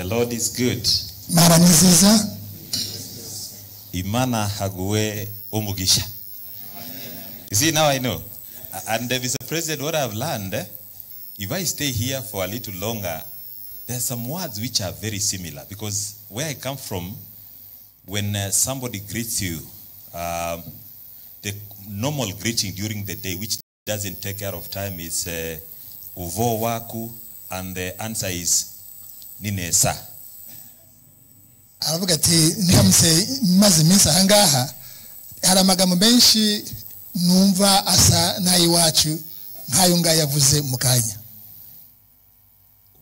The Lord is good. Imana ni nziza. Imana haguwe umugisha. You see, now I know. And Mr. President, what I've learned, if I stay here for a little longer, there are some words which are very similar. Because where I come from, when somebody greets you, the normal greeting during the day, which doesn't take care of time, is uvo waku, and the answer is ninesa. Aravuga ati ndamutse maze iminsi ahangaha hari amagambo menshi numva asa n'ay'iwacu nk'ayo ngayo yavuze mu kanya.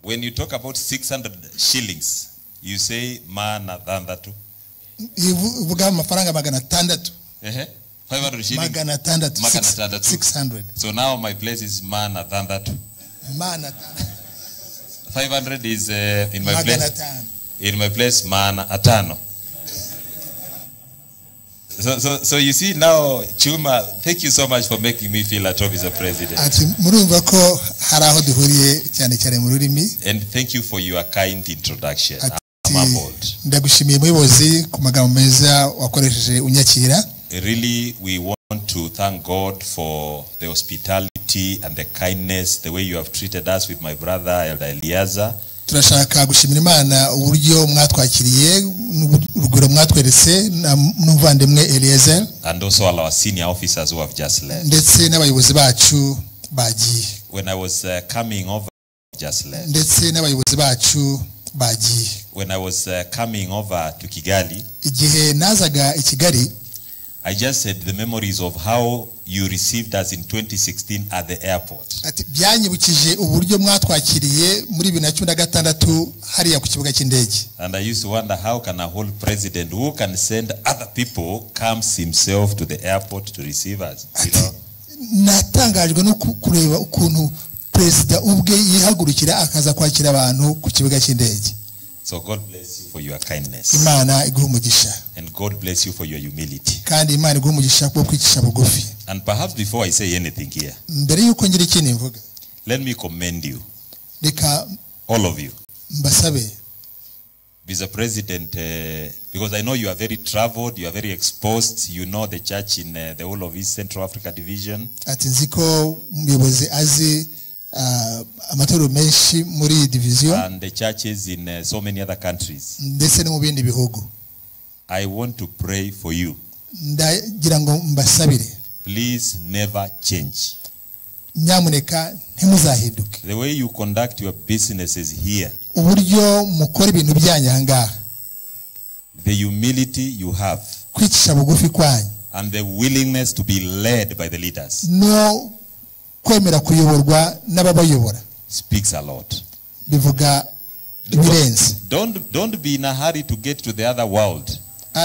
When you talk about 600 shillings, you say mana tandatu. Iyo uvuga amafaranga 600. 500 shillings. 600. 600. 600. So now my place is mana tandatu. Mana 500 is in my place. 500. In my place, mana atano. So you see now, Chuma, thank you so much for making me feel at home as a president. Ati murumva ko hari aho duhuriye cyane cyane mu rurimi. And thank you for your kind introduction. Ati, I'm humbled. Ndagushimiye muyobozi ku magambo meza wakoresheje unyakira. Really, we want to thank God for the hospitality and the kindness, the way you have treated us with my brother Elder Eliezer. Turashaka gushimira Imana uburyo mwatwakiriye n'urugwiro mwatweretse n'umuvandimwe Eliezer. And also all our senior officers who have just left. Ndetse n'abayobozi bacu bagiye. When I was coming over, just left. Ndetse n'abayobozi bacu bagiye. When I was coming over to Kigali, igihe nazaga i Kigali, I just had the memories of how you received us in 2016 at the airport. Ati byanyibukije uburyo mwatwakiriye muri 2016 hariya ku kibuga cy'indege. And I used to wonder how can a whole president who can send other people comes himself to the airport to receive us. You know? Natangajwe no kureba ukuntu perezida ubwe yihagurukira akaza kwakira abantu ku kibuga cy'indege. So God bless you for your kindness. Imana iguhe umugisha. And God bless you for your humility. Kandi Imana iguhe umugisha wo kwicisha bugufi. And perhaps before I say anything here, mbere yuko ngira ikintu mvuga, let me commend you. Reka all of you. mbasabe. Mr. President, because I know you are very traveled, you are very exposed, you know the church in the whole of East Central Africa Division. Ati nzi ko umuyobozi azi amatorero menshi muri iyi division. And the churches in so many other countries. Ndetse no mu bindi bihugu. I want to pray for you. Ndagira ngo mbasabire. Please never change. Nyamuneka ntimuzahinduke. The way you conduct your businesses here. Uburyo mukora ibintu byanyu aha ngaha. The humility you have. Kwicisha bugufi kwanyu. And the willingness to be led by the leaders. No kwemera kuyoborwa n'ababayobora. Speaks a lot. Bivuga ibirenze. Don't be in a hurry to get to the other world.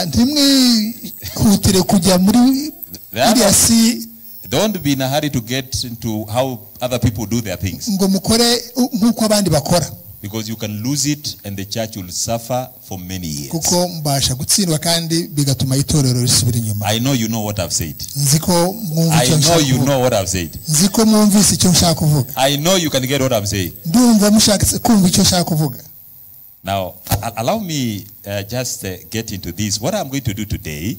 Ntimwihutire kujya muri iriya si. Don't be in a hurry to get into how other people do their things. Ngo mukore nk'uko abandi bakora. Because you can lose it and the church will suffer for many years. Kuko mbasha gutsindwa kandi bigatuma itorero risubira inyuma. I know you know what I've said. Nzi ko mwumva icyo I know nshaka you kuvuga. know what I've said. Nzi ko mwumvise icyo nshaka kuvuga. I know you can get what I'm saying. Ndumva mushaka kumva icyo nshaka kuvuga. Now, allow me just get into this. What I'm going to do today,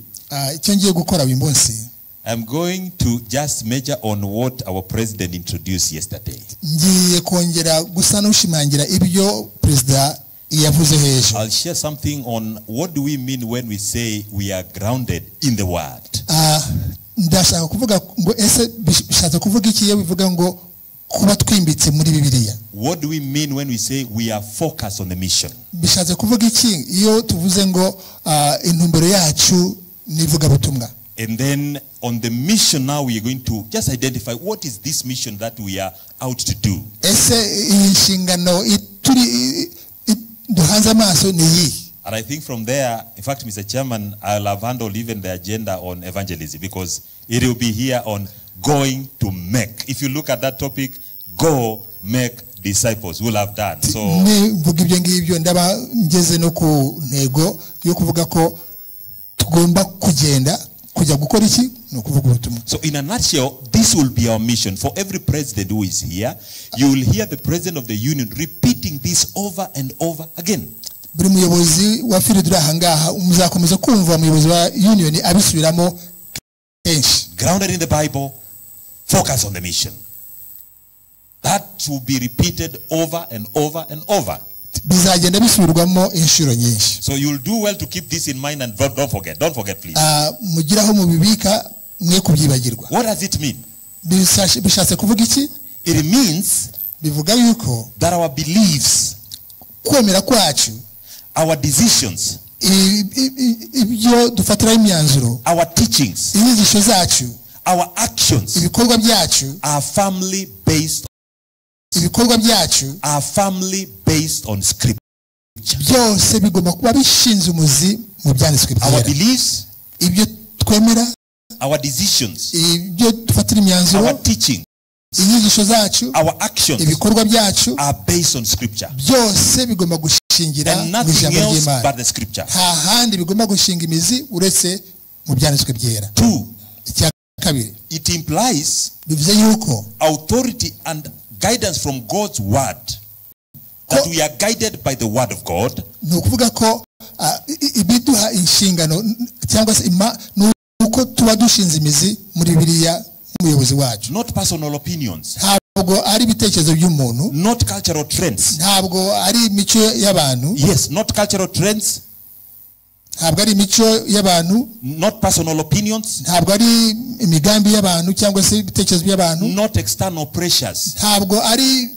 Icyo ngiye gukora uyu munsi, I'm going to just major on what our president introduced yesterday. Ngiye kongera gusa n'ushimangira ibyo perezida yavuze hejuru. I'll share something on what do we mean when we say we are grounded in the word. Ndashaka kuvuga ngo ese bishatse kuvuga iki iyo bivuga ngo kuba twimbitse muri Bibiliya? What do we mean when we say we are focused on the mission? Bishatse kuvuga iki iyo tuvuze ngo intumbero yacu ni ivugabutumwa? And then on the mission now we are going to just identify what is this mission that we are out to do. Ese iyi nshingano turi duhanze amaso ni iyi? And I think from there, in fact, Mr. Chairman, I'll have handled even the agenda on evangelism because it will be here on going to make. If you look at that topic, go make disciples, we'll have done. So mvuga ibyo ngibyo ndaba ngeze no ku ntego yo kuvuga ko tugomba kugenda kujya gukora iki ni ukuvuga ubutumwa. So in a nutshell, this will be our mission. For every president who is here, you will hear the president of the union repeating this over and over again. Buri muyobozi wa field uri aha ngaha muzakomeza kumva umuyobozi wa union abisubiramo kenshi. Grounded in the Bible, focus on the mission. That will be repeated over and over and over. Bizagenda bisubirwamo inshuro nyinshi. So you'll do well to keep this in mind and don't forget. Don't forget, please. Mugire aho mubibika mwe kubyibagirwa. What does it mean? Bishatse kuvuga iki? It means bivuga yuko that our beliefs, kwemera kwacu, our decisions, ibyo dufatiraho imyanzuro, our teachings, inyigisho zacu, our actions ibikorwa byacu, are firmly based, ibikorwa byacu are firmly based on scripture. Byose bigomba kuba bishinze umuzi mu byanditswe Our byera. beliefs, ibyo twemera, our decisions, ibyo dufatira imyanzuro, our teaching, inyigisho zacu, our actions ibikorwa byacu are based on scripture. Byose bigomba gushingira And mu nothing ijambo else ry'Imana. but the scripture. Nta handi bigomba gushinga imizi uretse mu byanditswe byera. 2, Icya kabiri, it implies bivuze yuko authority and guidance from God's word. That we are guided by the word of God. Ni ukuvuga ko ibiduha inshingano cyangwa se ni uko tuba dushinze imizi muri Bibiliya nk'umuyobozi wacu. Not personal opinions. Ntabwo ari ibitekerezo by'umuntu. Not cultural trends. Ntabwo ari imico y'abantu. Yes, not cultural trends. Ntabwo ari imico y'abantu. Not personal opinions. Ntabwo ari imigambi y'abantu cyangwa se ibitekerezo by'abantu. Not external pressures. Ntabwo ari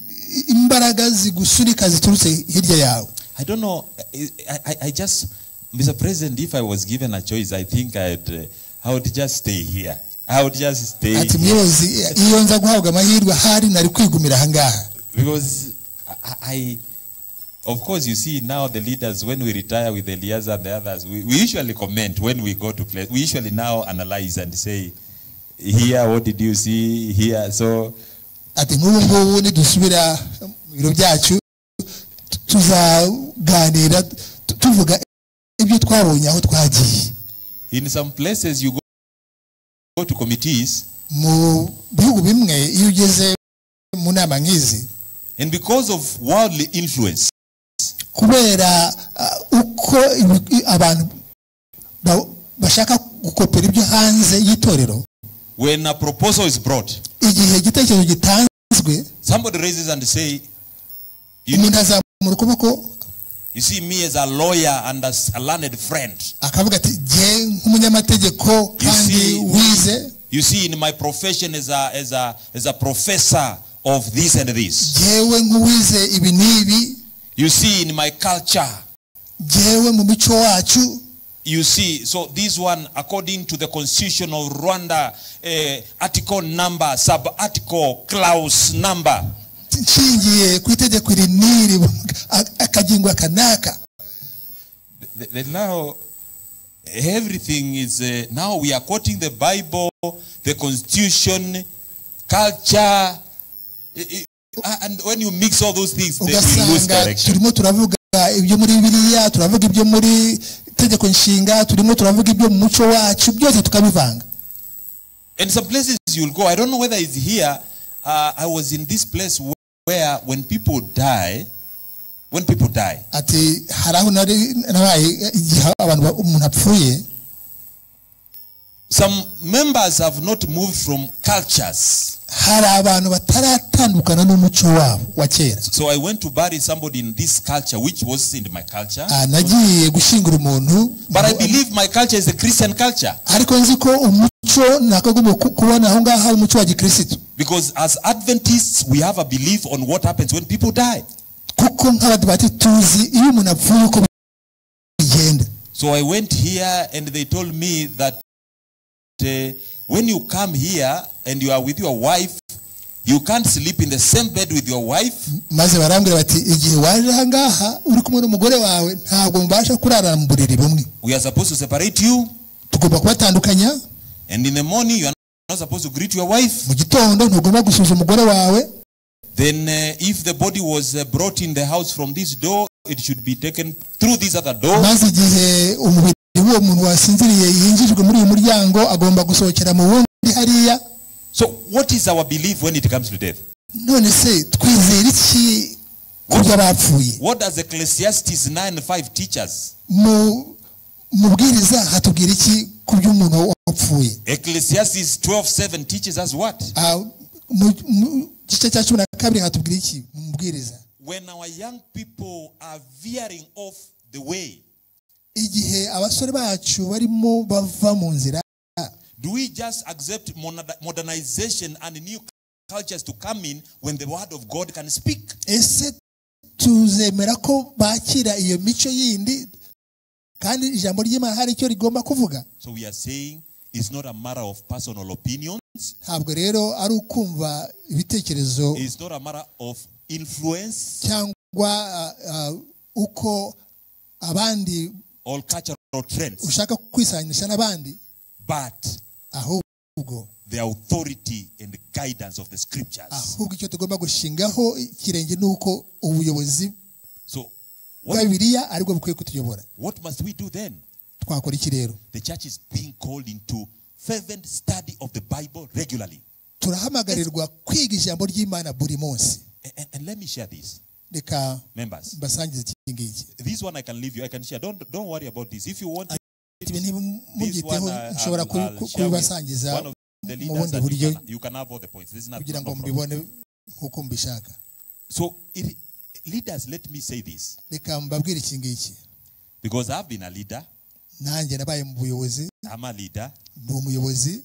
imbaraga zigusunika ziturutse hirya yawe. I don't know. I just, Mr. President, if I was given a choice, I think I would just stay here. I would just stay Ati here. Muyobozi, iyo nza guhabwa amahirwe ahari nari kwigumira aha ngaha. Because I, of course, you see now the leaders, when we retire with Eliezer and the others, we usually comment when we go to place. We usually now analyze and say, here, what did you see here? So, ati nk'ubu ngubu nidusubira mu biro byacu tuzaganira tuvuga ibyo twabonye aho twagiye. In some places you go to committees, mu bihugu bimwe iyo ugeze mu nama nk'izi, and because of worldly influence, kubera uko abantu bashaka gukopera ibyo hanze y'itorero, when a proposal is brought, igihe igitekerezo gitanzwe, somebody raises and say, umuntu azamura ukuboko, you see me as a lawyer and as a learned friend, akavuga ati jye nk'umunyamategeko kandi wize, you see in my profession as a professor of this and this, jyewe nk'uwize ibi n'ibi, you see in my culture, jyewe mu mico wacu, you see, so this one according to the constitution of Rwanda, article number, sub article, clause number, nshingiye ku itegeko iri n'iri akagingo aka n'aka. Now everything is now we are quoting the Bible, the constitution, culture, and when you mix all those things, then you lose direction. Turimo turavuga ibyo muri Bibiliya, turavuga ibyo muri itegeko nshinga, turimo turavuga ibyo mu muco wacu, byose tukabivanga. And some places you'll go, I don't know whether it's here. I was in this place where when people die, ati hari aho nari nabaye igihe abantu umuntu apfuye, some members have not moved from cultures. Hari abantu bataratandukana n'umuco wabo wa kera. So I went to bury somebody in this culture which wasn't my culture. Nagiye gushyingura umuntu, but I believe my culture is a Christian culture. Ariko nzi ko umuco nakagomba kubona aho ngaho ari umuco wa gikristo. Because as Adventists we have a belief on what happens when people die. Kuko nk'abadiventi tuzi iyo umuntu apfuye uko bigenda. So I went here and they told me that when you come here and you are with your wife, you can't sleep in the same bed with your wife. Maze barambwira bati igihe waje aha ngaha uri kumwe n'umugore wawe ntabwo mubasha kurara mu buriri bumwe. We are supposed to separate you. Tugomba kubatandukanya. And in the morning you are not supposed to greet your wife. Mu gitondo ntugomba gusuhuza umugore wawe. Then if the body was brought in the house from this door, it should be taken through this other door. Maze igihe umubiri w'uwo muntu wasinziriye yinjijwe muri uyu muryango agomba gusohokera mu wundi hariya. So what is our belief when it comes to death? None se twizera iki ku by'abapfuye. What does Ecclesiastes 9:5 teach us? Mu mubwiriza hatubwira iki ku by'umuntu wapfuye? Ecclesiastes 12:7 teaches us what? Mu gice cya 12 hatubwira iki mu mubwiriza? When our young people are veering off the way, igihe abasore bacu barimo bava mu nzira, do we just accept modernization and new cultures to come in when the word of God can speak? Ese tuzemera ko bakira iyo mico yindi kandi ijambo ry'Imana hari icyo rigomba kuvuga? So we are saying it's not a matter of personal opinions. Ntabwo rero ari ukumva ibitekerezo, It's not a matter of influence cyangwa uko abandi or cultural trends, ushaka kwisanisha n'abandi, but ahubwo the authority and the guidance of the scriptures. Ahubwo icyo tugomba gushingaho ikirenge ni uko ubuyobozi So bwa Bibiliya aribwo bukwiye kutuyobora. what must we do then? Twakora iki rero? The church is being called into fervent study of the Bible regularly. Turahamagarirwa kwiga ijambo ry'Imana buri munsi. And let me share this. Reka members, mbasangize iki ngiki. This one I can leave you. I can share. Don't worry about this. If you want, Ibi ntimubyiteho, nshobora kubibasangiza mu bundi buryo you can have all the points. This is not kugira ngo mubibone nkuko mbishaka. So leaders, let me say this. Reka mbabwire iki ngiki. Because I've been a leader. Nanjye nabaye mu buyobozi. I'm a leader. Ndi umuyobozi.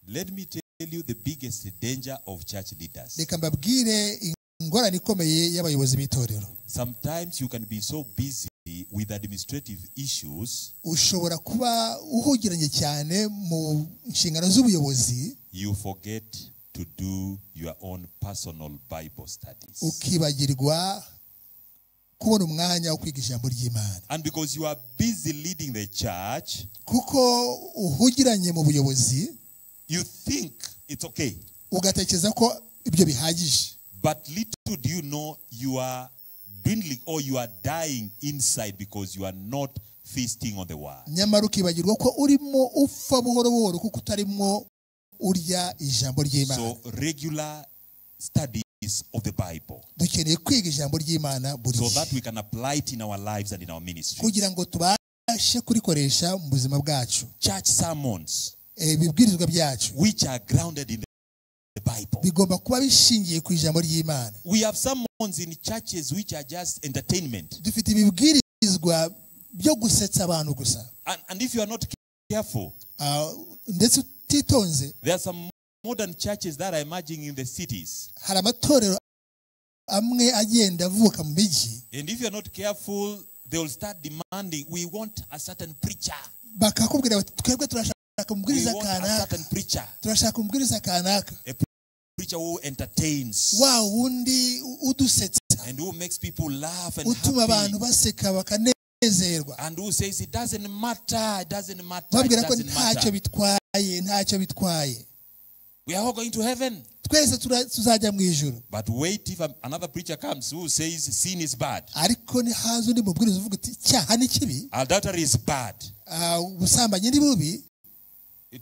Let me tell you the biggest danger of church leaders. Reka mbabwire ingorane ikomeye y'abayobozi b'itorero. Sometimes you can be so busy with administrative issues. Ushobora kuba uhugiranye cyane mu nshingano z'ubuyobozi. You forget to do your own personal Bible studies. Ukibagirwa kubona umwanya wo kwiga ijambo ry'Imana. And because you are busy leading the church, kuko uhugiranye mu buyobozi, you think it's okay. Ugatekereza ko ibyo bihagije. But little do you know you are dwindling or you are dying inside because you are not feasting on the word. Nyamara ukibagirwa ko urimo upfa buhoro buhoro kuko utarimo urya ijambo ry'Imana. So regular studies of the Bible. Dukeneye kwiga ijambo ry'Imana buri So gihe. that we can apply it in our lives and in our ministry. Kugira ngo tubashe kurikoresha mu buzima bwacu. Church sermons. Ibibwirizwa byacu. Which are grounded in the Bible. Bigomba kuba bishingiye ku ijambo ry'Imana. We have sermons in churches which are just entertainment. Dufite ibibwirizwa byo gusetsa abantu gusa. And if you are not careful, ndetse utitonze, there are some modern churches that are emerging in the cities. Hari amatorero amwe agenda avuka mu mijyi. And if you are not careful, they will start demanding, we want a certain preacher. Bakakubwira bati twebwe turashaka umubwiriza We want a kanaka. certain preacher. Turashaka umubwiriza kanaka. A preacher who entertains. Wa wundi udusetsa. And who makes people laugh and Utuma abantu happy. baseka bakanezerwa. And who says it doesn't matter, it doesn't matter, it Babwira ko doesn't ntacyo matter. bitwaye, ntacyo bitwaye. We are all going to heaven. Twese tuzajya mu ijuru. But wait, if another preacher comes who says sin is bad. Ariko nihaza undi mubwiriza uvuga uti icyaha ni kibi. Adultery is bad. Ubusambanyi ni bubi.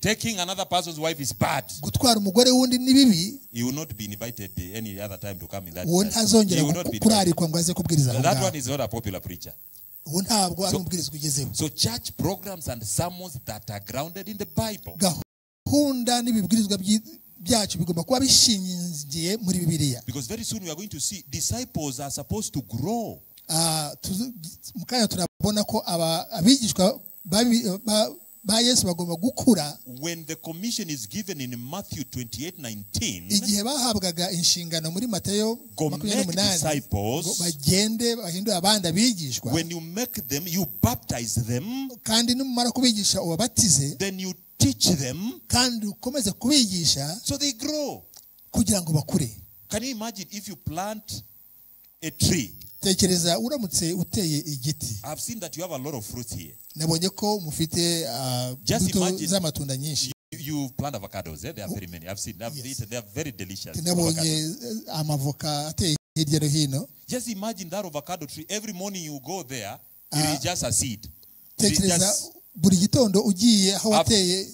Taking another person's wife is bad. Gutwara umugore wundi ni bibi. He will not be invited any other time to come in that Uwo church. ntazongera He will not be invited. kurarikwa ngo aze kubwiriza aho That ngaho. one is not a popular preacher. Uwo ntabwo ari umubwiriza ugezeho. So church programs and sermons that are grounded in the Bible. Gahunda n'ibibwirizwa byacu bigomba kuba bishingiye muri Bibiliya. Because very soon we are going to see disciples are supposed to grow. Mu kanya turabona ko abigishwa ba Yesu bagomba gukura. When the commission is given in Matthew 28:19, igihe bahabwaga inshingano muri Mateyo go make 28, disciples. bagende bahindure abandi abigishwa. When you make them, you baptize them. Kandi numara kubigisha ubabatize. Then you teach them. Kandi ukomeze kubigisha. So they grow. Kugira ngo bakure. Can you imagine if you plant a tree? Tekereza uramutse uteye igiti. I've seen that you have a lot of fruits here. Nabonye ko mufite imbuto z'amatunda nyinshi. You plant avocados, eh? There are very many. I've seen. I've eaten. They are very delicious. Nabonye amavoka ateye hirya no hino. Just imagine that avocado tree. Every morning you go there, it is just a seed. Tekereza buri gitondo ugiye aho wateye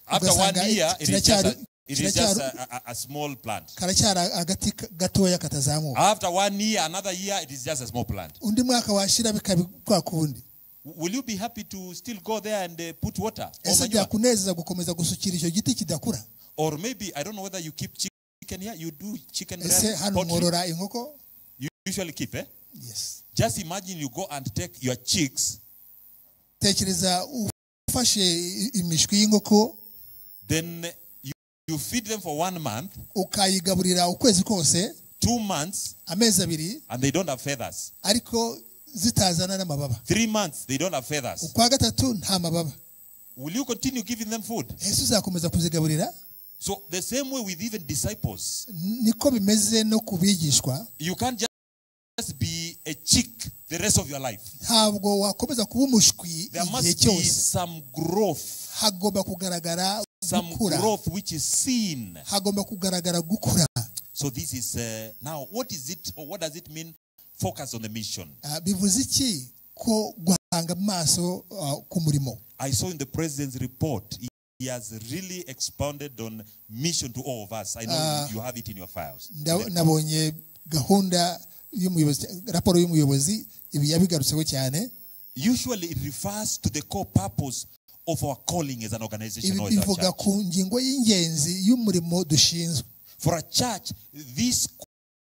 After 1 year, it is just It is just a small plant. Karacyari agati gatoya katazamuka. After 1 year, another year, it is just a small plant. Undi mwaka washira bikaba kwa kundi. Will you be happy to still go there and put water? Ese byakunezeza gukomeza gusukira icyo giti kidakura? Or maybe, I don't know whether you keep chicken here. You do chicken Ese hano mworora inkoko? You usually keep, eh? Yes. Just imagine you go and take your chicks. Tekereza ufashe imishwi y'inkoko. Then you feed them for 1 month. Ukayigaburira ukwezi kose. 2 months. Amezi abiri. And they don't have feathers. Ariko zitazana n'amababa. 3 months they don't have feathers. Ukwa gatatu nta mababa. Will you continue giving them food? Ese uzakomeza kuzigaburira? So the same way with even disciples. Niko bimeze no kubigishwa. You can't just be a chick the rest of your life. Ntabwo wakomeza kuba umushwi igihe cyose. There must be some growth. Hagomba kugaragara some growth which is seen. Hagomba kugaragara gukura. So this is now what is it or what does it mean? Focus on the mission. Bivuze iki ko guhanga amaso ku murimo? I saw in the president's report he has really expounded on mission to all of us. I know you have it in your files. Nabonye gahunda y'umuyobozi, raporo y'umuyobozi ibi yabigarutseho cyane. Usually it refers to the core purpose of our calling as an organization or as a church. Bivuga ku ngingo y'ingenzi y'umurimo dushinzwe. For a church, this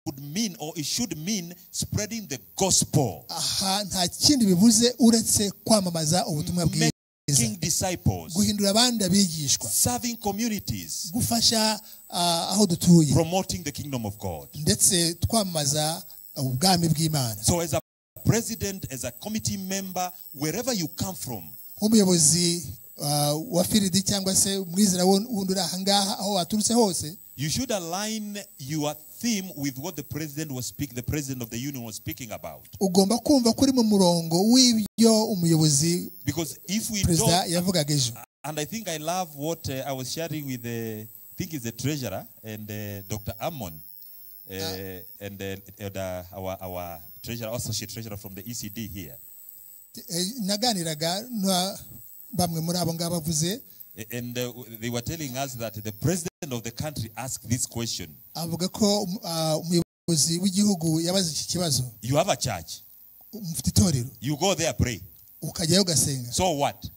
could mean or it should mean spreading the gospel. Aha, nta kindi bivuze uretse kwamamaza ubutumwa bwiza. Making disciples. Guhindura abandi abigishwa. Serving communities. Gufasha aho dutuye. Promoting the kingdom of God. Ndetse twamamaza ubwami bw'Imana. So as a president, as a committee member, wherever you come from. Nk'umuyobozi wa firidi cyangwa se umwizera wundi uri aha ngaha aho waturutse hose. You should align your theme with what the president was speaking, the president of the union was speaking about. Ugomba kumva kuri mu murongo w'ibyo umuyobozi because if we president don't, yavugaga ejo. And I think I love what I was sharing with the, I think it's the treasurer and Dr. Amon and our treasurer, associate treasurer from the ECD here. Naganiraga na bamwe muri abo ngabo bavuze. And they were telling us that the president of the country asked this question. Avuga ko umuyobozi w'igihugu yabaze iki kibazo. You have a church. Mufite itorero. You go there, pray. Ukajyayo ugasenga. So what?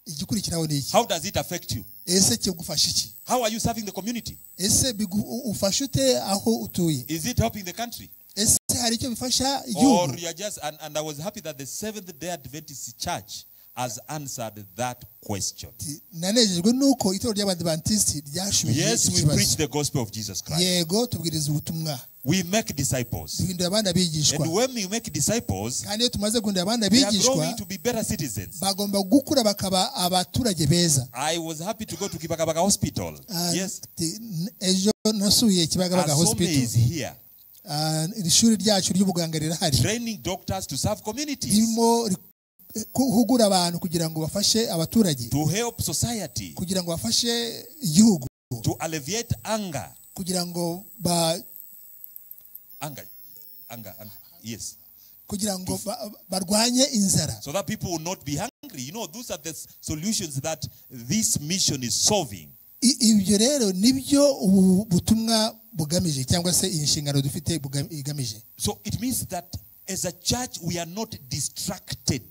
Igikurikiraho ni iki? How does it affect you? Ese kigufasha iki? How are you serving the community? Ese ufasha ute aho utuye? Is it helping the country? Ese hari icyo bifasha igihugu? Or you are just and I was happy that the Seventh Day Adventist Church has answered that question. Nanejejwe nuko itorero ry'Abadventist ryashubije. Yes, we preach the gospel of Jesus Christ. Yego tubwiriza ubutumwa. We make disciples. Duhindura abandi abigishwa. And when we make disciples, kandi iyo tumaze guhindura abandi they are abigishwa, growing to be better citizens. Bagomba gukura bakaba abaturage beza. I was happy to go to Kibagabaga Hospital. Yes. Ejo nasuye Kibagabaga Hospital. Asome is here. Iri shuri ryacu ry'ubuganga rirahari. Training doctors to serve communities. Ririmo kuhugura abantu kugira ngo bafashe abaturage. To help society. Kugira ngo bafashe igihugu. To alleviate anger. Kugira ngo anger. Yes. Kugira ngo barwanye inzara. So that people will not be hungry. You know, those are the solutions that this mission is solving. Ibyo rero nibyo ubu butumwa bugamije cyangwa se inshingano dufite igamije. So it means that as a church we are not distracted.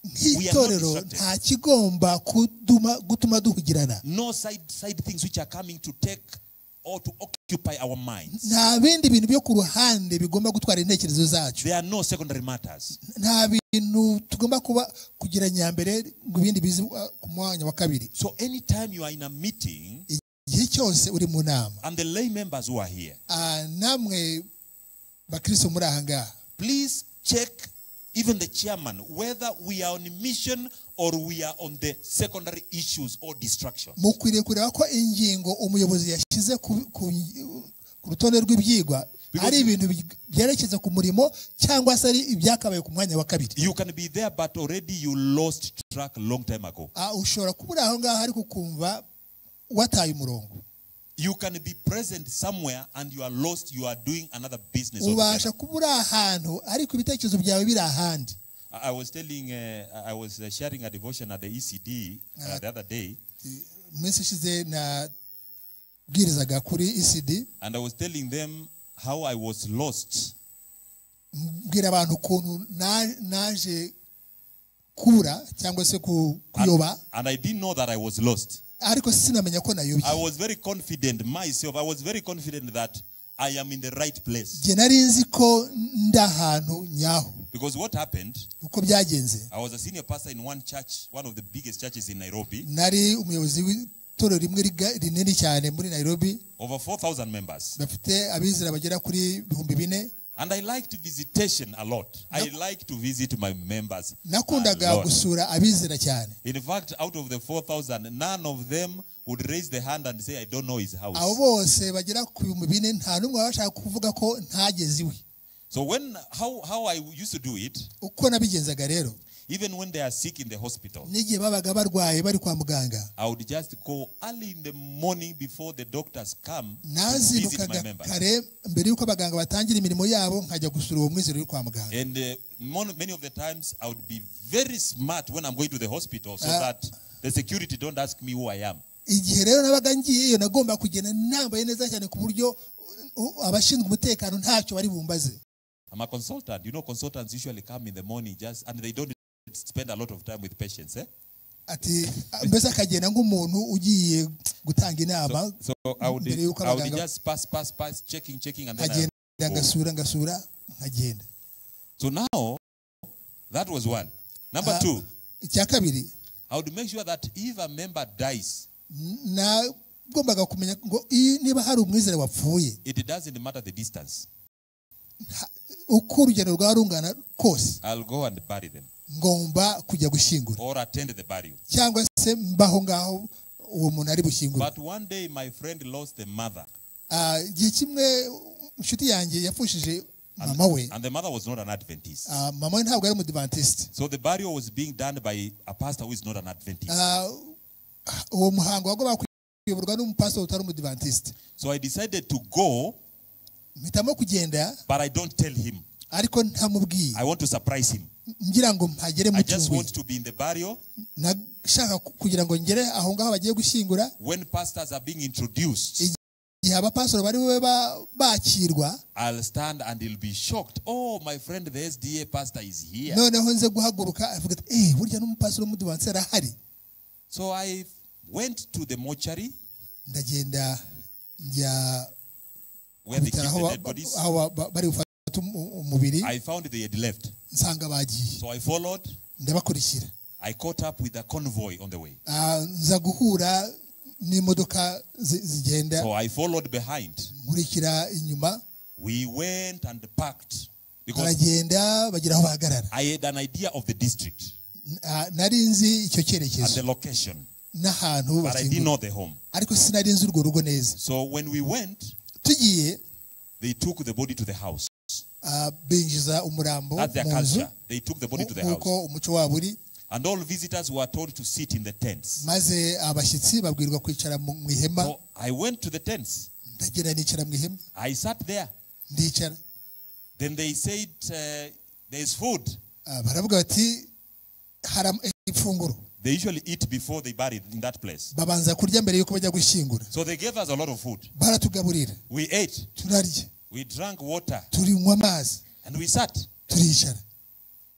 Nk'itorero nta kigomba gutuma duhugirana. No side things which are coming to take or to occupy our minds. Nta bindi bintu byo ku ruhande bigomba gutwara intekerezo zacu. There are no secondary matters. Nta bintu tugomba kuba kugira nyambere ngo ibindi bize ku mwanya wa kabiri. So anytime you are in a meeting, igihe cyose uri mu nama, and the lay members who are here, namwe bakristo muri aha ngaha, please check even the chairman whether we are on mission or we are on the secondary issues or distractions. Mukwiriye kureba ko ingingo umuyobozi yashyize ku rutonde rw'ibyigwa ari ibintu byerekeza ku murimo cyangwa se ari ibyakabaye ku mwanya wa kabiri. You can be there but already you lost track long time ago. Ushobora kuba uri aho ngaho ariko ukumva wataye umurongo. You can be present somewhere and you are lost, you are doing another business. Ubasha kuba uri ahantu ariko ibitekerezo byawe biri ahandi. I was telling, I was sharing a devotion at the ECD the other day. Minsi ishize Nabwirizaga kuri ECD. And I was telling them how I was lost. Mbwira abantu ukuntu naje kubura cyangwa se kuyoba. And I didn't know that I was lost. Ariko sinamenya ko nayobye. I was very confident myself. I was very confident that I am in the right place. Jye nari nzi ko ndi ahantu nyaho. Because what happened, uko byagenze, I was a senior pastor in one church, one of the biggest churches in Nairobi. Nari umuyobozi w'itorero rimwe rinini cyane muri Nairobi. Over 4,000 members. Bafite abizera bagera kuri 4,000. And I liked visitation a lot. I like to visit my members a Nakundaga lot. Gusura abizera cyane. In fact, out of the 4,000, none of them would raise the hand and say, "I don't know his house." Abo bose bagera ku 4,000 nta n'umwe wabashaga kuvuga ko ntageze iwe. So how I used to do it, uko nabigenzaga rero, even when they are sick in the hospital, n'igihe babaga barwaye bari kwa muganga, I would just go early in the morning before the doctors come to visit my nazindukaga members. Kare mbere y'uko abaganga batangira imirimo yabo nkajya gusura uwo mwizero uri kwa muganga. And many of the times I would be very smart when I'm going to the hospital so that the security don't ask me who I am. Igihe rero nabaga ngiyeyo nagomba kugenda nambaye neza cyane ku buryo abashinzwe umutekano ntacyo bari bumbaze. I'm a consultant. You know, consultants usually come in the morning just, and they don't spend a lot of time with patients. Eh? Ati mbese akagenda nk'umuntu ugiye gutanga inama So I would, mbere y'uko I would abaganga just pass, pass, pass, checking, checking, and then I nkagenda go. Ngasura ngasura nkagenda. So now, that was one. Number two, icya kabiri, I would make sure that if a member dies, nagombaga kumenya ngo niba hari umwizera wapfuye, it doesn't matter the distance. Uko urugendo rwaba rungana kose, I'll go and bury them. Ngomba kujya gushyingura. Or attend the burial. Cyangwa se mbaho ngaho uwo muntu ari bushyingure. But one day my friend lost the mother. Igihe kimwe inshuti yanjye yapfushije mama we. And the mother was not an Adventist. Mama we ntabwo ari umudivantiste. So the burial was being done by a pastor who is not an Adventist. Uwo muhango wagombaga kuyoborwa n'umupasiteri utari umudivantiste. So I decided to go, mpitamo kugenda, but I don't tell him. Ariko ntamubwiye. I want to surprise him. Ngira ngo mpagere I just mutunguye. Want to be in the burial nashaka kugira ngo ngere aho ngaho bagiye gushyingura. When pastors are being introduced. Igihe abapasiteri bari bube bakirwa, I'll stand and he'll be shocked. "Oh, my friend, the SDA pastor is here." noneho nze guhaguruka avuga ati eh burya n'umupasiteri w'umudivansi arahari. So I went to the mortuary ndagenda njya where they keep bitaro aho the dead bodies. aho bari bufate umubiri. I found they had left. Nsanga bagiye. So I followed. Ndabakurikira. I caught up with the convoy on the way. Nza guhura n'imodoka zigenda. So I followed behind. Nkurikira inyuma. We went and parked because baragenda bagera aho bahagarara. I had an idea of the district Nari nzi icyo and cyerekezo the location, n'ahantu but I didn't bakingura, know the home. Ariko sinari nzi urwo rugo neza. So when we went, tugiye, they took the body to the house. Binjiza umurambo That's their mu nzu. culture. They took the body to the house. Nk'uko umuco wabo uri. And all visitors were told to sit in the tents. Maze abashyitsi babwirwa kwicara mu ihema. So I went to the tents. Ndagenda nicara mu ihema. I sat there. Ndicara. Then they said, "There's food." Baravuga bati hari ifunguro. They usually eat before they bury in that place. Babanza kurya mbere y'uko bajya gushyingura. So they gave us a lot of food. Baratugaburira. We ate. Turarya. We drank water. Turinywa amazi. And we sat. Turicara.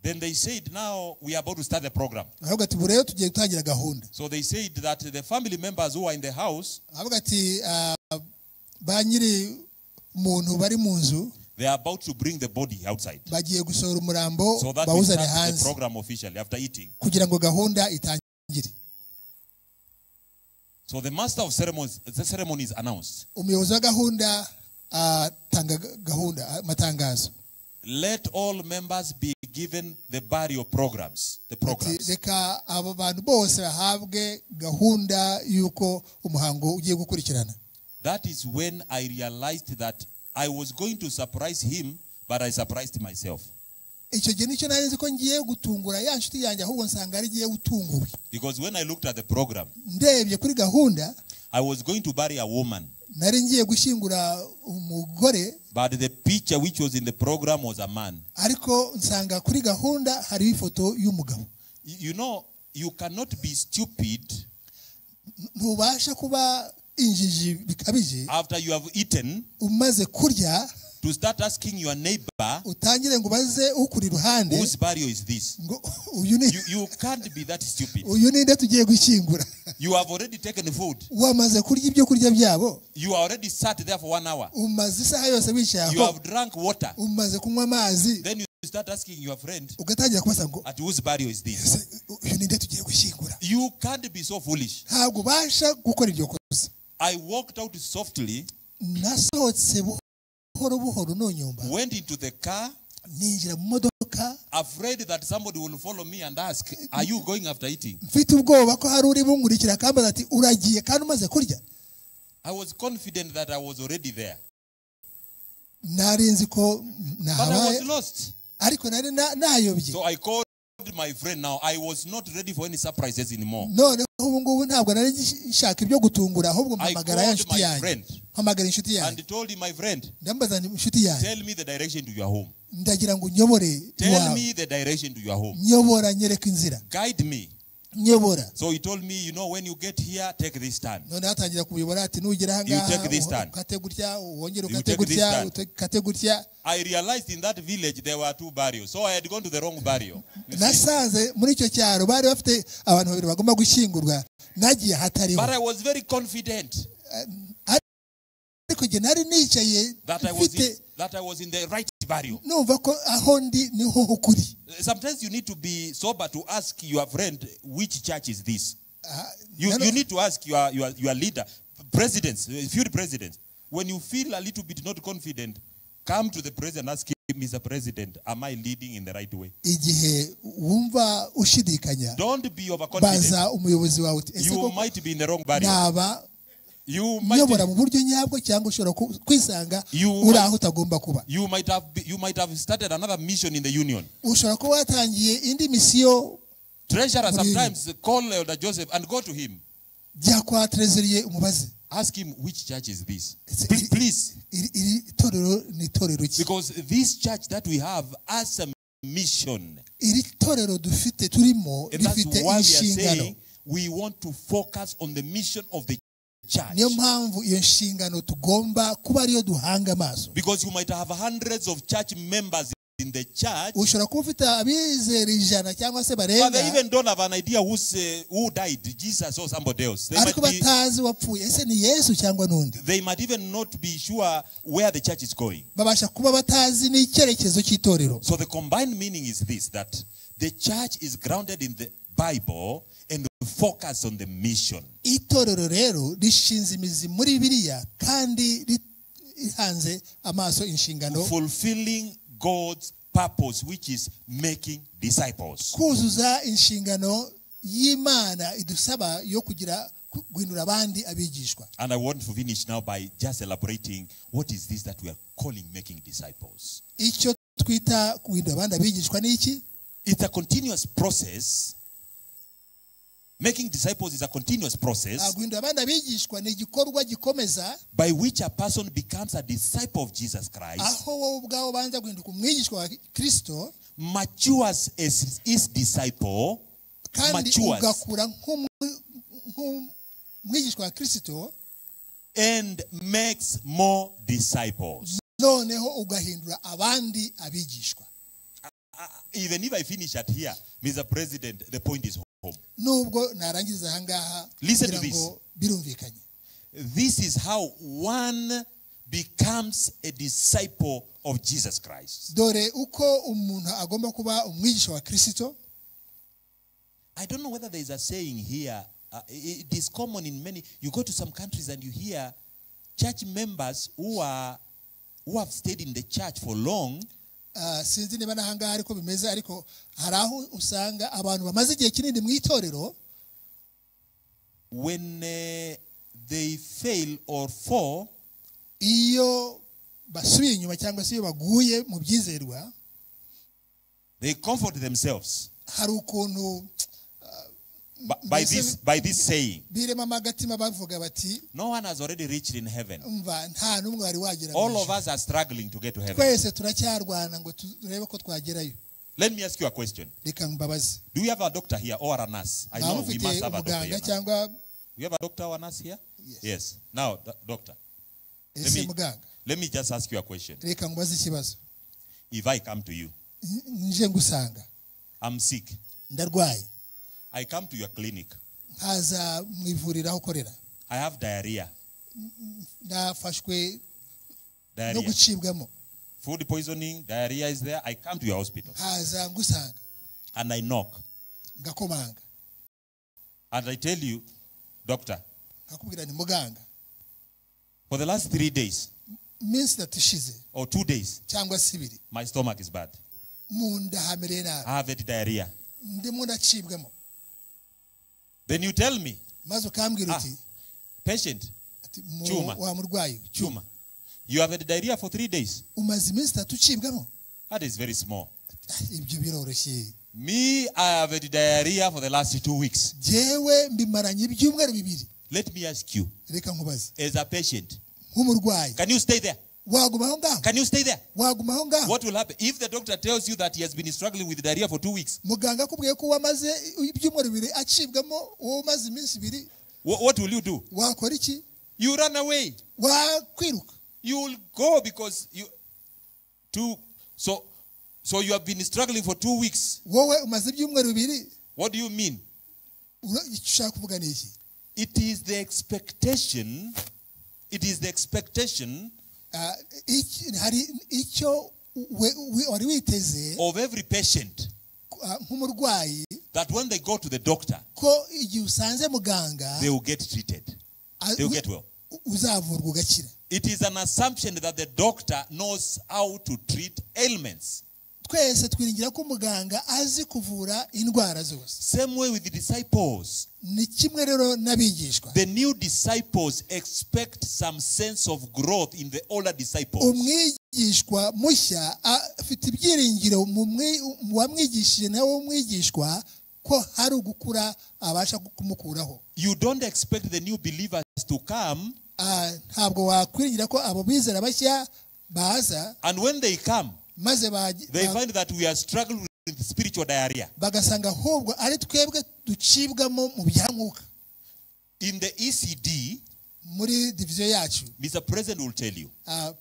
Then they said, "Now we are about to start the program." Baravuga ati ubu rero tugiye gutangira gahunda. So they said that the family members who are in the house, baravuga ati ba nyiri umuntu bari mu nzu, they are about to bring the body outside bagiye gusohora umurambo so that we bawuzane start the hanze program officially after eating. Kugira ngo gahunda itangire. So the master of ceremonies, the ceremony is announced. Umuyobozi wa gahunda atanga gahunda amatangazo. "Let all members be given the burial programs." The Ati, programs. Reka abo bantu bose bahabwe gahunda y'uko umuhango ugiye gukurikirana. That is when I realized that I was going to surprise him, but I surprised myself. Icyo gihe nicyo nari nzi ko ngiye gutungura ya nshuti yanjye ahubwo nsanga ari ngiye utunguwe. Because when I looked at the program, ndebye kuri gahunda, I was going to bury a woman. Nari ngiye gushyingura umugore. But the picture which was in the program was a man. Ariko nsanga kuri gahunda hariho ifoto y'umugabo. You know, you cannot be stupid ntubasha kuba injiji bikabije After you have eaten, umaze kurya to start asking your neighbor, utangire ngo ubaze ukuri iruhande whose burial is this? ngo uyu ni You can't be that stupid. uyu ninde tugiye gushyingura. You have already taken food. Wamaze kurya ibyo kurya byabo. You already sat there for 1 hour. Umaze isaha yose wicaye You aho. have drunk water. Umaze kunywa amazi. Then you start asking your friend, ugatangira kubaza ngo at whose burial is this? Uyu ninde tugiye gushyingura. You can't be so foolish. Ntabwo ubasha gukora iryo kosa. I walked out softly. Nasohotse buhoro buhoro nonyumba. Went into the car. Ninjira mu modoka. Afraid that somebody will follow me and ask, are you going after eating? Mfite ubwoba ko hari uri bunkurikira akambaza ati uragiye kandi umaze kurya. I was confident that I was already there. Nari nzi ko But I nahabaye. was lost. Ariko nari nayobye. So I called my friend now. I was not ready for any surprises anymore. Noneho ubu ngubu ntabwo nari nshaka ibyo gutungura ahubwo mpamagara ya nshuti yanjye. Mpamagara inshuti yanjye. And told him, my friend, Ndambaza nti inshuti yanjye. Tell me the direction to your home. Ndagira ngo unyobore Tell iwawe. me the direction to your home. Nyobora nyereka inzira. Guide me. Nyobora. So he told me, you know, when you get here, take this turn. None atangira kubiyobora ati nugera aha ngaha You take this turn. ukate gutya, wongere You ukate take this gutya, turn. ukate gutya. I realized in that village there were 2 burials. So I had gone to the wrong burial. Nasanze muri icyo cyaro bari bafite abantu babiri bagomba gushyingurwa, nagiye ahatariho. But I was very confident. Ariko jye nari nicaye that I was in the right burial. Numva ko aho ndi niho hukuri. Sometimes you need to be sober to ask your friend, which church is this? You need to ask your leader, presidents, few presidents. When you feel a little bit not confident, come to the president and ask him, Mr. President, am I leading in the right way? Igihe wumva ushidikanya, Don't be overconfident. baza umuyobozi wawe uti, ese You koko might be in the wrong burial. naba You might nyobora mu buryo nyabwo cyangwa ushobora kwisanga uri aho utagomba kuba. You might have started another mission in the union. Ushobora kuba watangiye indi misiyo. Treasurer sometimes call Elder Joseph and go to him. Jya kwa trezorier umubaze. Ask him which church is this. Please. Iri torero ni torero ki? Because this church that we have has a mission. Iri torero dufite turimo rifite inshingano. We want to focus on the mission of the church. Niyo mpamvu iyo nshingano tugomba kuba ariyo duhanga amaso. Because you might have hundreds of church members in the church. Ushobora kuba ufite abizera ijana cyangwa se barenga. But they even don't have an idea who died, Jesus or somebody else. They ariko batazi wapfuye, ese ni Yesu cyangwa nundi. They might even not be sure where the church is going. Babasha kuba batazi n'icyerekezo cy'itorero. So the combined meaning is this, that the church is grounded in the Bible and focus on the mission. Itorero rero rishinze imizi muri Bibiliya kandi rihanze amaso inshingano. Fulfilling God's purpose, which is making disciples. Kuzuza inshingano y'Imana idusaba yo kugira guhindura abandi abigishwa. And I want to finish now by just elaborating what is this that we are calling making disciples. Icyo twita guhindura abandi abigishwa ni iki? It's a continuous process. Making disciples is a continuous process by which a person becomes a disciple of Jesus Christ, matures as his disciple, matures, and makes more disciples. Even if I finish at here, Mr. President, the point is home. Listen to this. This is how one becomes a disciple of Jesus Christ. I don't know whether there is a saying here. It is common in many. You go to some countries and you hear church members who have stayed in the church for long. Sinzi niba nahanga ariko bimeze ariko hari aho usanga abantu bamaze igihe kinini mu itorero, when they fail or fall, iyo basubiye inyuma cyangwa se iyo baguye mu byizerwa, they comfort themselves hari ukuntu by this saying, birema amagatima bavuga bati, no one has already reached in heaven. Umva nta numwe wari wagera. All of us are struggling to get to heaven. Twese turacyarwana ngo turebe ko twagerayo. Let me ask you a question. Reka mbabaze. Do we have a doctor here or a nurse? I know we must have a doctor here. We have a doctor or a nurse here? Yes. Yes. Now, doctor, Ese muganga, let me just ask you a question. Reka nkubaze ikibazo. If I come to you, Nje ngusanga. I'm sick. Ndarwaye. I come to your clinic. Nkaza mu ivuriro aho ukorera. I have diarrhea. Nafashwe no Diarrhea. gucibwamo. Food poisoning, diarrhea is there. I come to your hospital. Nkaza ngusanga. And I knock. Ngakomanga. And I tell you, doctor, Nkakubwira ni muganga. For the last 3 days, Iminsi itatu ishize, or 2 days, cyangwa se ibiri, my stomach is bad. Mu nda hamereye nabi. I have had diarrhea. Ndimo ndacibwamo. Then you tell me, Maze ukambwira uti, patient, ati, Chuma. wa murwayi, Chuma, you have had diarrhea for 3 days. Umaze iminsi itatu ucibwamo. That is very small. Ibyo biroroshye. Me, I have had diarrhea for the last 2 weeks. Jewe mbimaranye ibyumweru bibiri. Let me ask you, Reka nkubaze. as a patient, Nk'umurwayi. can you stay there? Waguma aho ngaho? Can you stay there? Waguma aho ngaho? What will happen if the doctor tells you that he has been struggling with diarrhea for 2 weeks? Muganga akubwiye ko wamaze ibyumweru bibiri acibwamo, wowe umaze iminsi ibiri. What will you do? Wakora iki? You run away. Wakwiruka. You will go because you two. So you have been struggling for 2 weeks. Wowe umaze ibyumweru bibiri. What do you mean? Icyo ushaka kuvuga ni iki? It is the expectation. It is the expectation. Hari icyo wari witeze of every patient nk'umurwayi that when they go to the doctor, ko igihe usanze muganga, they will get treated. They will get well. Uzavurwa ugakira. It is an assumption that the doctor knows how to treat ailments. Twese twiringira ko muganga azi kuvura indwara zose. Same way with the disciples. Ni kimwe rero n'abigishwa. The new disciples expect some sense of growth in the older disciples. Umwigishwa mushya afite ibyiringiro mu wamwigishije nawe umwigishwa ko hari ugukura abasha kumukuraho. You don't expect the new believers to come. Ntabwo wakwiringira ko abo bizera bashya baza. And when they come, maze they find that we are struggling with spiritual diarrhea. bagasanga ahubwo ari twebwe ducibwamo mu bya mwuka. In the ECD, muri division yacu, Mr. President will tell you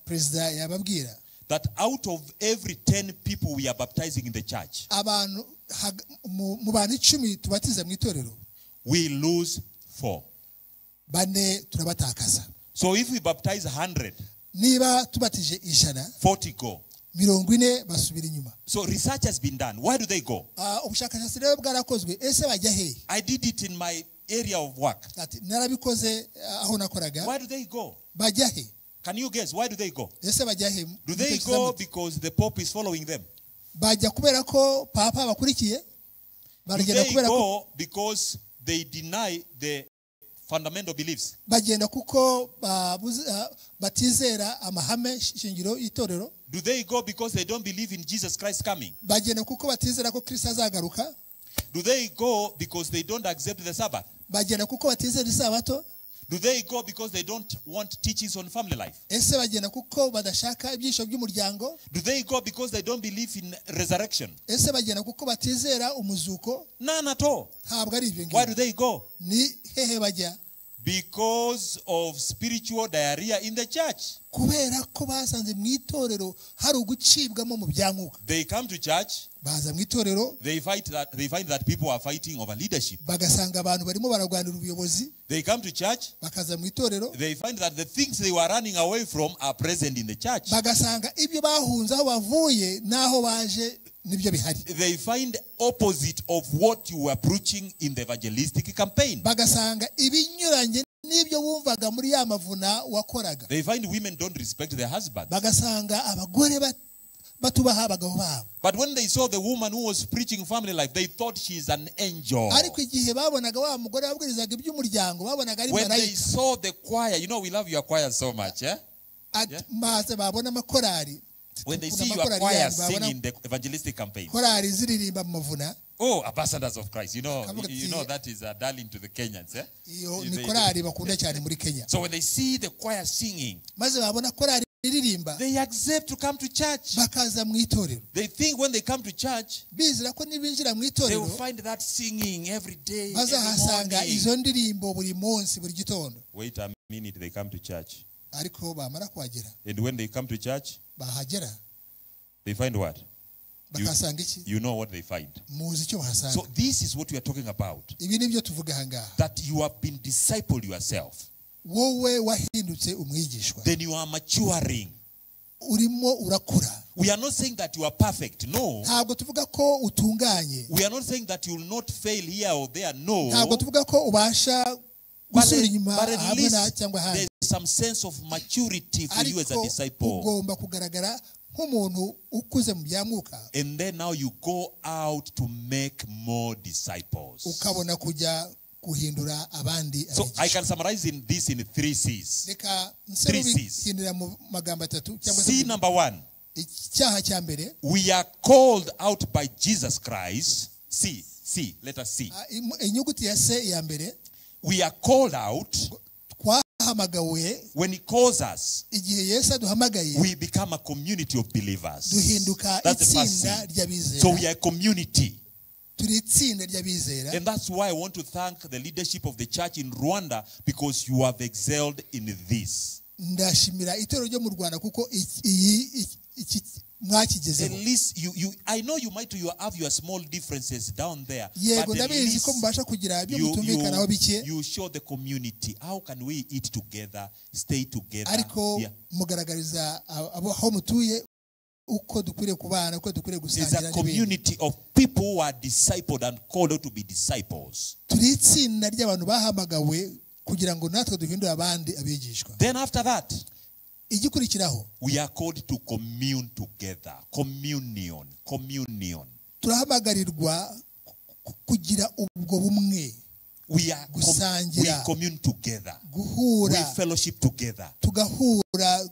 Perezida yababwira that out of every 10 people we are baptizing in the church, abantu mu bantu 10 tubatiza mu itorero, we lose 4. Bane turabatakaza. So if we baptize 100, niba tubatije 100, 40 go. 40 basubira inyuma. So research has been done. Why do they go? Ubushakashatsi rero bwarakozwe. Ese bajya he? I did it in my area of work. Ati, narabikoze aho nakoraga. Why do they go? Bajya he? Can you guess? Why do they go? Ese bajya he? Do they go because the Pope is following them? Bajya kubera ko Papa bakurikiye? Do Baragenda they kubera ko go because they deny the fundamental beliefs? Bagenda kuko batizera amahame shingiro y'itorero. Do they go because they don't believe in Jesus Christ coming? Bagenda kuko batizera ko Kristo azagaruka. Do they go because they don't accept the Sabbath? Bagenda kuko batizera isabato. Do they go because they don't want teachings on family life? Ese bagenda kuko badashaka ibyisho by'umuryango? Do they go because they don't believe in resurrection? Ese bagenda kuko batizera umuzuko? None at all. Ntabwo ari ibyo ngibyo. Why do they go? Ni hehe bajya? Because of spiritual diarrhea in the church. Kubera ko basanze mu itorero hari ugucibwamo mu bya mwuka. They come to church. Baza mu itorero. They find that people are fighting over leadership. Bagasanga abantu barimo bararwanira ubuyobozi. They come to church. Bakaza mu itorero. They find that the things they were running away from are present in the church. Bagasanga ibyo bahunze aho bavuye naho baje nibyo bihari. They find opposite of what you were preaching in the evangelistic campaign. Bagasanga ibinyuranye n'ibyo wumvaga muri ya mavuna wakoraga. They find women don't respect their husbands. Bagasanga abagore batubaha abagabo babo. But when they saw the woman who was preaching family life, they thought she is an angel. Ariko igihe babonaga wa mugore wabwirizaga iby'umuryango, babonaga ari When they marayika. saw the choir, you know we love your choir so much, eh? At maze babona amakorari. When they Kuna see your makorari choir yanyu, babona singing the evangelistic campaign. korari ziririmba mu mavuna. Oh, ambassadors of Christ. You Kavuga ati, know that is a darling to the Kenyans. Eh? Iyo ni korari bakunda cyane muri Kenya. So when they see the choir singing, maze babona korari Baririmba They accept to come to church. Bakaza mu itorero. They think when they come to church, Bizera ko nibinjira mu they itorero will find that singing every day, every bazahasanga morning. Izo ndirimbo buri munsi buri gitondo. Wait a minute, they come to church. Ariko bamara kuhagera And when they come to church, bahagera they find what? Bakahasanga iki? You know what they find. Muzi icyo bahasanga. So this is what we are talking about. Ibi ni byo tuvuga aha ngaha. That you have been discipled yourself. Wowe wahindutse umwigishwa. Then you are maturing. Urimo urakura. We are not saying that you are perfect. No. Ntabwo tuvuga ko utunganye. We are not saying that you will not fail here or there. No. Ntabwo tuvuga ko ubasha But gusubira inyuma but at hamwe na least cyangwa ahandi. there's some sense of maturity for you as a Ariko disciple. ugomba kugaragara nk'umuntu ukuze mu bya mwuka. And then now you go out to make more disciples. Ukabona kujya guhindura abandi So I abigishwa. can summarize in this in three C's. Reka nse Three C's. n'ubihindura mu magambo atatu cyangwa se C number one, icyaha cya mbere. We are called out by Jesus Christ. C, C, letter C. Ah, inyuguti ya C ya mbere. We are called out. Twahamagawe. When he calls us, Igihe Yesu aduhamagaye we become a community of believers. duhinduka That's the first itsinda C. ry'abizera. So we are a community. Turi itsinda ry'abizera. And that's why I want to thank the leadership of the church in Rwanda, because you have excelled in this. Ndashimira itorero ryo mu Rwanda kuko iyi iki mwakigezeho. At least you I know you might you have your small differences down there. Yego But at ndabizi least ko mubasha kugira ibyo you, mutumvikanaho bike. you show the community how can we eat together, stay together. Ariko mugaragariza abo aho mutuye uko dukwiriye kubana uko dukwiriye It's gusangira a n'ibindi. Community of people who are discipled and called to be disciples. Turi itsinda ry'abantu bahamagawe kugira ngo natwe duhindure abandi abigishwa. Then after that, igikurikiraho we are called to commune together. Communion. Communion. Turahamagarirwa kugira ubwo bumwe. We are we Gusangira. Commune together. We Guhura. Fellowship together. Tugahura.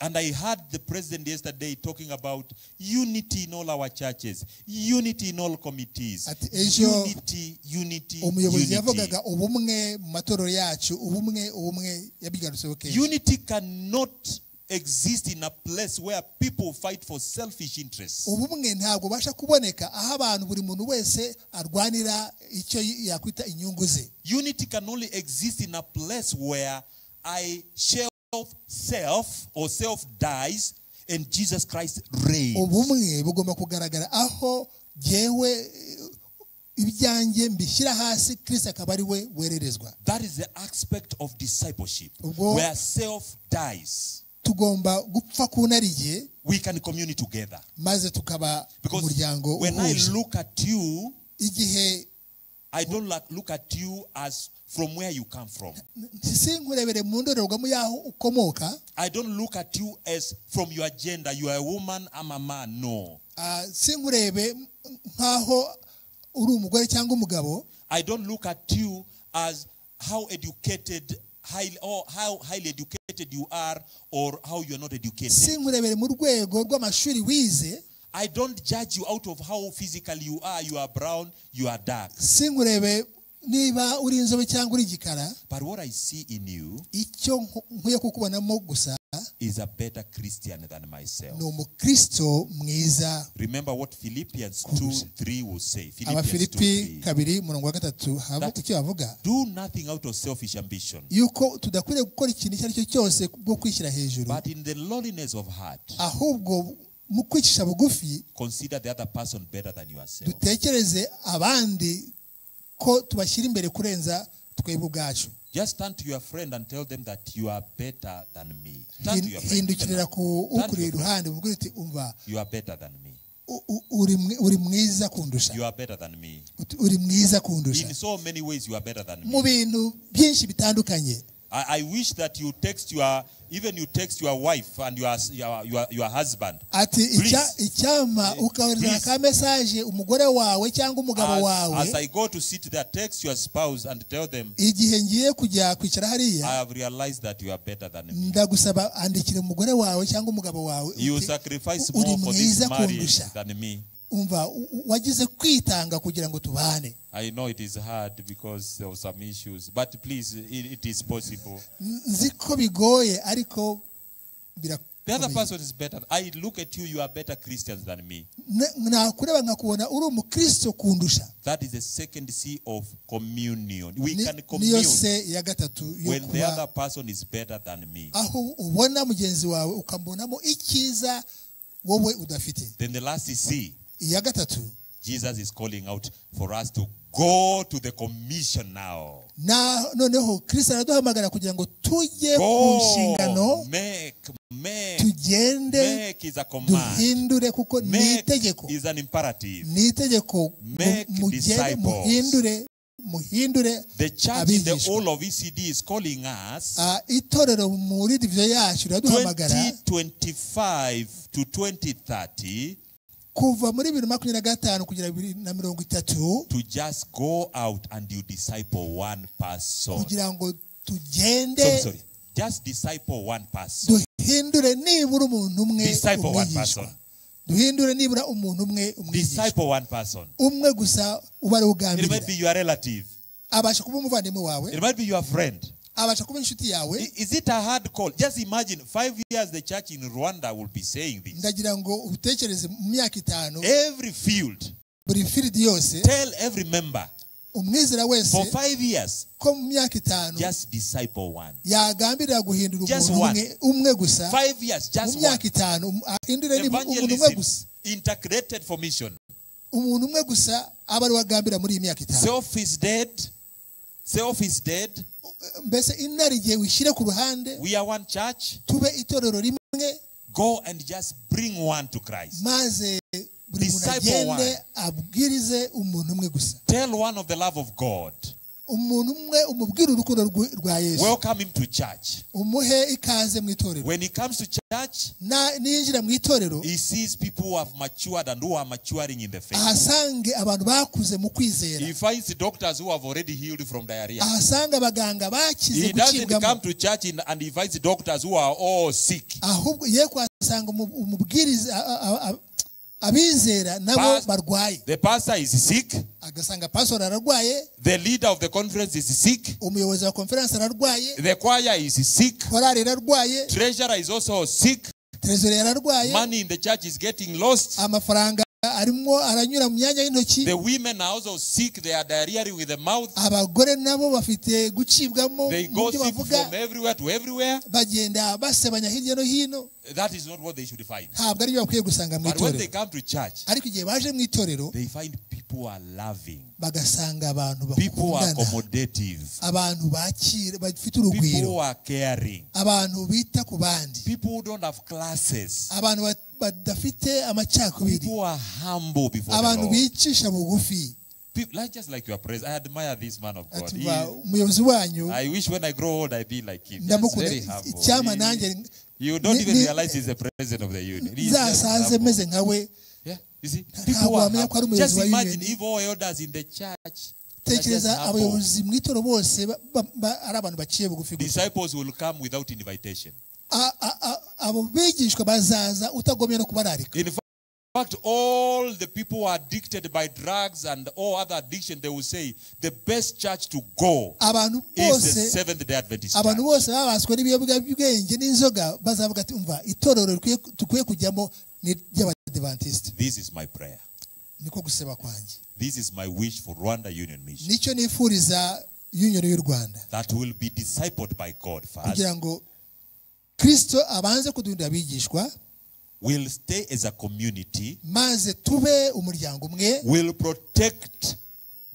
And I heard the president yesterday talking about unity in all our churches, unity in all committees, Ati ejo unity, unity, umuyobozi unity. Yavugaga ubumwe mu matorero yacu ubumwe ubumwe yabigarutseho kenshi. Unity cannot exist in a place where people fight for selfish interests. Ubumwe ntabwo bubasha kuboneka aho abantu buri muntu wese arwanira icyo yakwita inyungu ze. Unity can only exist in a place where I shelf self or self dies and Jesus Christ reigns. Ubumwe bugomba kugaragara aho jyewe ibyanjye mbishyira hasi Kristo akaba ari we wererezwa. That is the aspect of discipleship Ubwo where self dies. Tugomba gupfa ku narijye We can commune together. Maze tukaba Because umuryango when I uhuje. Look at you, Igihe I don't look at you as from where you come from. Sinkurebere mu ndorerwamo y'aho ukomoka. I don't look at you as from your gender. You are a woman, I'm a man. No. Ah, sinkurebe nk'aho uri umugore cyangwa umugabo. I don't look at you as how educated, highly, or how highly educated you are or how you are not educated. Sinkurebere mu rwego rw'amashuri wize. I don't judge you out of how physical you are. You are brown, you are dark. Sinkurebe niba uri inzobe cyangwa uri igikara. But what I see in you icyo nkwiye kukubonamo gusa is a better Christian than myself. Ni umukristo mwiza. Remember what Philippians Kurusha. 2:3 will say. Philippians Abafilipi 2:3. kabiri umurongo wa gatatu havuga icyo bavuga. Do nothing out of selfish ambition, yuko tudakwiriye gukora ikintu icyo ari cyo cyose bwo kwishyira hejuru but in the lowliness of heart, ahubwo mu kwicisha bugufi consider the other person better than yourself. Dutekereze abandi ko tubashyira imbere kurenza twebwe ubwacu. Just turn to your friend and tell them that you are better than me. Turn to your friend. Hindukirira ku Turn to ukuri your friend. iruhande umubwire uti umva You are better than me. Uri mwiza kundusha. You are better than me. Uti, uri mwiza kundusha. In so many ways, you are better than Mu me. Bintu byinshi bitandukanye. I wish that you text your, even you text your wife and your husband. Ati Please. Icyampa ukohereza Please. ka message umugore wawe cyangwa umugabo wawe. As I go to sit there, text your spouse and tell them, igihe ngiye kujya kwicara hariya I have realized that you are better than me. Ndagusaba andikira umugore wawe cyangwa umugabo wawe You uti, sacrifice uri more for this mwiza marriage kundusha. Than me. Umva wagize kwitanga kugira ngo tubane. I know it is hard because of some issues, but please, it is possible. Nzi ko bigoye ariko The other person is better. I look at you, you are better Christians than me. Nakureba nkakubona uri umukristo kundusha. That is the second C of communion. We can Niyo commune C ya gatatu yo when the kuba other person is better than me. Aho ubona mugenzi wawe ukambonamo icyiza wowe udafite. Then the last C. Iya gatatu. Jesus is calling out for us to go to the commission now. Na noneho Kristo araduhamagara kugira ngo tujye ku nshingano. Make, make, tugende, make is a command. Duhindure kuko ni Make itegeko. is an imperative. Ni itegeko. Make Mugende disciples. muhindure, muhindure The church in the abigishwa. whole of ECD is calling us. Itorero muri division yacu riraduhamagara. 2025 to 2030. Kuva muri 2025 kugera 2030, to just go out and you disciple one person. Kugira ngo tugende, Sorry. Just disciple one person. Duhindure nibura umuntu umwe Disciple one umwigishwa. person. Duhindure nibura umuntu umwe umwigishwa. Disciple one person. Umwe gusa uba ari It ugambirira. might be your relative. Abasha kuba umuvandimwe wawe. It might be your friend. Abasha kuba inshuti yawe. Is it a hard call? Just imagine 5 years the church in Rwanda will be saying this. Ndagira ngo utekereze mu myaka 5. Every field. Buri field yose. Tell every member. Umwizera wese. For 5 years. Ko mu myaka 5. Just disciple one. Yagambirira guhindura Just umuntu one. umwe gusa. 5 years, just Mu myaka one. 5, ahindure nibura umuntu umwe gusa. Integrated for mission. Umuntu umwe gusa aba ari wagambira muri iyi myaka 5. Self is dead. Self is dead. Mbese intare igihe wishyire ku ruhande. We are one church. Tube itorero rimwe. Go and just bring one to Christ. Maze buri muntu Disciple agende one. abwirize umuntu umwe gusa. Tell one of the love of God. Umuntu umwe umubwire urukundo rwa Yesu. Welcome him to church. Umuhe ikaze mu itorero. When he comes to church, niyinjira mu itorero, he sees people who have matured and who are maturing in the faith. ahasange abantu bakuze mu kwizera. He finds doctors who have already healed from diarrhea. Ahasanga abaganga bakize He doesn't gucibwamo. come to church and he finds doctors who are all sick. Ahubwo ye kwasanga umubwiriza, abizera nabo barwaye. The pastor is sick. Agasanga pastor ararwaye. The leader of the conference is sick. Umuyobozi wa conference ararwaye. The choir is sick. Korali irarwaye. Treasurer is also sick. Treasurer ararwaye. Money in the church is getting lost. Amafaranga arimo aranyura mu myanya y'intoki. The women are also sick. They are diarrhea with the mouth. Abagore nabo bafite gucibwamo They mu go byo sick bavuga. from everywhere to everywhere. Bagenda basebanya hirya no hino. That is not what they should find. Ntabwo ari byo bakwiye gusanga mu But when they itorero. come to church, Ariko igihe baje mu itorero, they find people who are loving. bagasanga abantu People who are bakundana. accommodative. Abantu bakira, bafite People urugwiro. who are caring. Abantu bita ku bandi. People who don't have classes. Abantu badafite amacakubiri. People who are humble before the Abantu Lord. bicisha bugufi. People, like, just like your praise, I admire this man of God. Ati, umuyobozi wanyu, I wish when I grow old I be like him. Just ndamukunda. very humble. Icyampa nanjye You don't even realize he's the president of the union. He's just nzasaze humble. meze nkawe. Yeah, you see, Ntabwo people are wamenya ko ari humble. umuyobozi Just wa imagine union. if all elders in the church are just Tekereza humble. abayobozi mu itorero bose ari abantu baciye bugufi gusa. Disciples will come without invitation. Abo bigishwa bazaza utagomye no kubararika. In fact, all the people who are addicted by drugs and all other addiction, they will say the best church to go Abantu is the bose, Seventh-day Adventist abantu church. bose babaswe n'ibiyobyabwenge n'inzoga bazavuga ati umva itorero dukwiye kujyamo ni ry'Abadventiste. This is my prayer. Niko guseba kwanjye. This is my wish for Rwanda Union Mission. Nicyo nifuriza Union y'u Rwanda. That will be discipled by God first. Kugira ngo Kristo abanze kuduhindura abigishwa. Will stay as a community. Maze tube umuryango umwe. Will protect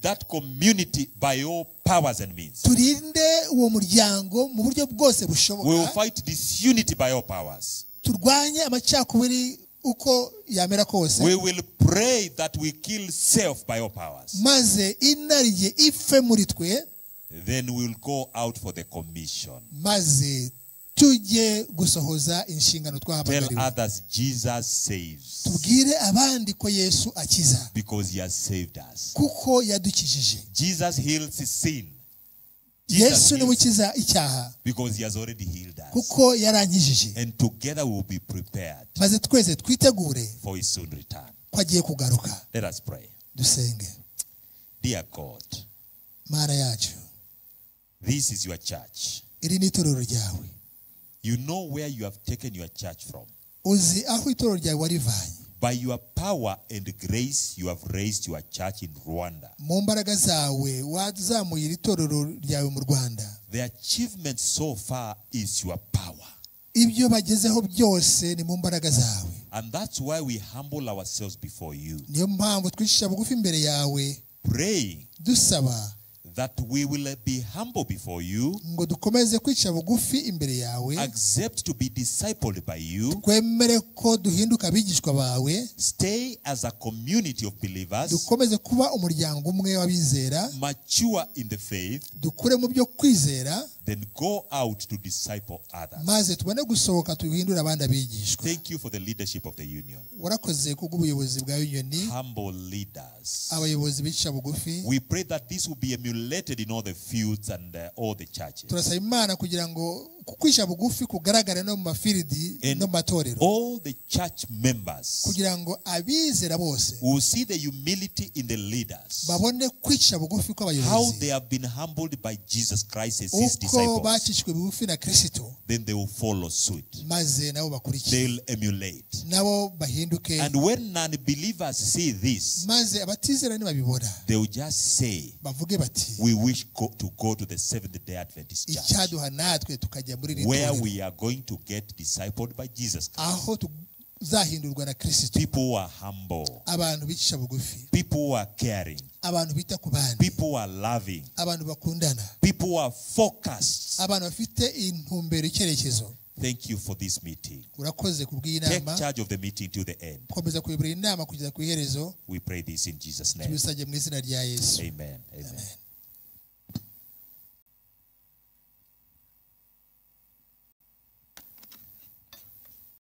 that community by all powers and means. Turinde uwo muryango mu buryo bwose bushoboka. We will fight disunity by all powers. Turwanye amacakubiri uko yamera kose. We will pray that we kill self by all powers. Maze inarijye ife muri twe. Then we will go out for the commission. Maze tujye gusohoza inshingano twahamagariwe. Tell others Jesus saves. Tubwire abandi ko Yesu akiza. Because he has saved us. Kuko yadukijije. Jesus heals sin. Yesu ni ukiza icyaha. Because he has already healed us. Kuko yarankijije. And together we will be prepared. Maze twese twitegure. For his soon return. Ko agiye kugaruka. Let us pray. Dusenge. Dear God. Mana yacu. This is your church. Iri ni itorero ryawe. You know where you have taken your church from. Uzi aho itorero ryawe warivanye. By your power and grace, you have raised your church in Rwanda. Mu mbaraga zawe wazamuye iri torero ryawe mu Rwanda. The achievement so far is your power. Ibyo bagezeho byose ni mu mbaraga zawe. And that's why we humble ourselves before you. Niyo mpamvu twicisha bugufi imbere yawe. Praying dusaba that we will be humble before you, ngo dukomeze kwica bugufi imbere yawe, accept to be discipled by you, twemere ko duhinduka abigishwa bawe, stay as a community of believers, dukomeze kuba umuryango umwe w'abizera, mature in the faith, dukure mu byo kwizera, then go out to disciple others. Maze tubone gusohoka tuhindure abandi abigishwa. Thank you for the leadership of the union. Warakoze kubw'ubuyobozi bwa union. Humble leaders. Abayobozi bica bugufi. We pray that this will be emulated in all the fields and all the churches. Turasaba Imana kugira ngo kwica bugufi kugaragare no mu mafiridi no mu matorero. All the church members kugira ngo abizera bose will see the humility in the leaders. Babone kwica bugufi kw'abayobozi. How they have been humbled by Jesus Christ as his disciples. Uko bacishwe bugufi na Kristo. Then they will follow suit. Maze nabo bakurikire. They'll emulate. Nabo bahinduke. And when non-believers see this, maze abatizera nibabibona, they will just say, bavuge bati, we wish to go to the Seventh-day Adventist Church, icyaduha natwe tukajya muri iri where torero, we are going to get discipled by Jesus Christ. Aho tuzahindurwa na Kristo. People who are humble. Abantu bicisha bugufi. People who are caring. Abantu bita ku bandi. People who are loving. Abantu bakundana. People who are focused. Abantu bafite intumbero icyerekezo. Thank you for this meeting. Urakoze kubw'iyi Take nama. charge of the meeting to the end. Komeza kuyobora inama kugeza ku iherezo. We pray this in Jesus' name. Tubisabye mu izina rya Yesu. Amen. Amen. Amen.